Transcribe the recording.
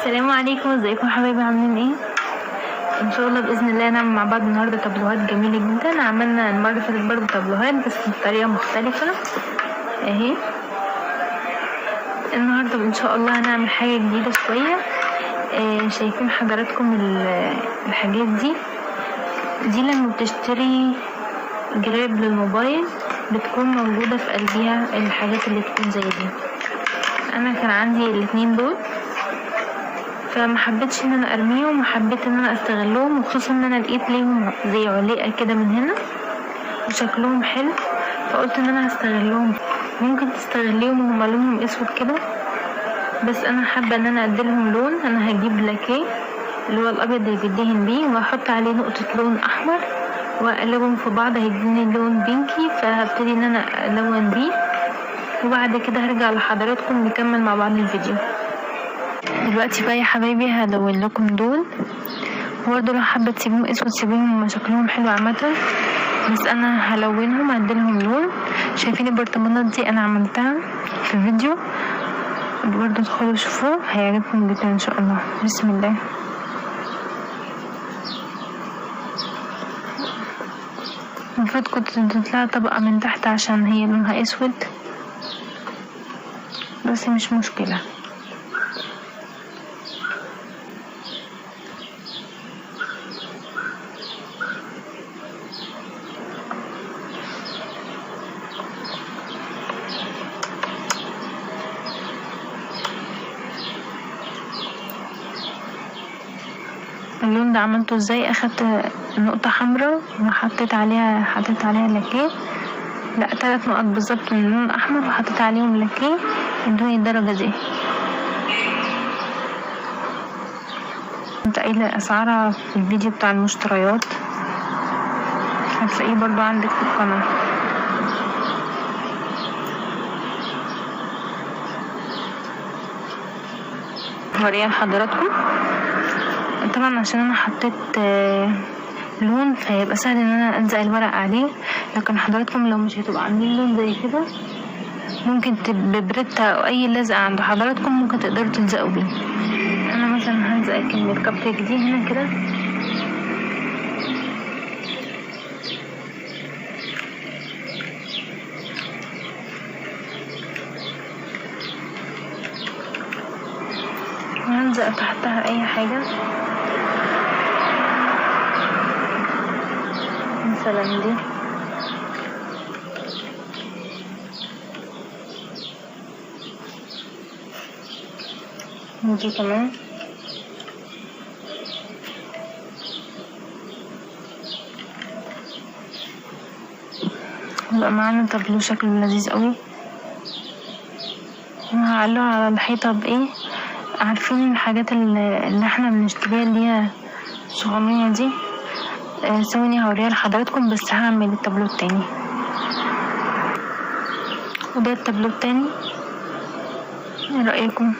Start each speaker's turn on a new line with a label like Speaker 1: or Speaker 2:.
Speaker 1: السلام عليكم، ازيكم حبايبي؟ عاملين ايه؟ ان شاء الله باذن الله نعمل مع بعض النهارده تابلوهات جميلة جدا. عملنا المرة اللي فاتت برضه تابلوهات بس بطريقة مختلفة اهي. النهارده ان شاء الله هنعمل حاجة جديدة شوية. شايفين حضراتكم الحاجات دي لما بتشتري جراب للموبايل بتكون موجودة في قلبها الحاجات اللي تكون زي دي. انا كان عندي الاتنين دول فما حبيتش ان انا ارميهم، وحبيت ان انا استغلهم، وخصوصا ان انا لقيت ليهم زي عليقه كده من هنا وشكلهم حلو، فقلت ان انا هستغلهم. ممكن تستغليهم وهما لونهم اسود كده، بس انا حابة ان انا اديلهم لون. انا هجيب لاكيه اللي هو الابيض اللي بيدهن بيه، وهحط عليه نقطة لون احمر واقلبهم في بعض، هيديني لون بينكي، فهبتدي ان انا الون بيه. وبعد كده هرجع لحضراتكم نكمل مع بعض الفيديو. دلوقتي بقى يا حبايبي هلون لكم دول، وبرضه لو حابة تسيبوهم اسود سيبوهم، شكلهم حلو عامة، بس انا هلونهم هديلهم لون. شايفين البرطمانات دي انا عملتها في فيديو برضه، ادخلوا شوفوه هيعجبكم جدا ان شاء الله. بسم الله. المفروض كنت تطلع طبقه من تحت عشان هي لونها اسود، بس مش مشكلة. اللون ده عملته ازاي؟ اخدت نقطة حمراء وحطيت عليها، حطيت عليها لاكيه، لا 3 نقط بالظبط من اللون الاحمر، وحطيت عليهم لاكيه ادوني الدرجة دي. كنت قايلة اسعارها في الفيديو بتاع المشتريات، هتلاقيه برضو عندك في القناة. هوريها لحضراتكم. طبعا عشان انا حطيت لون فهيبقى سهل ان انا الزق الورق عليه، لكن حضراتكم لو مش هتبقوا عاملين لون زي كده ممكن ببريتا او اي لزقه عند حضراتكم ممكن تقدروا تلزقوا بيه. انا مثلا هلزق كلمة كب كيك دي هنا كده، وهلزق تحتها اي حاجة، مثلا دي. ودي كمان. بقى معانا تابلو شكله لذيذ قوي. وهعلقه على الحيطة بايه؟ عارفين الحاجات اللي احنا بنشتريها اللي هي الصغنونه دي؟ ثواني هوريها لحضراتكم، بس هعمل التابلو التاني. وده التابلو التاني، ايه رأيكم؟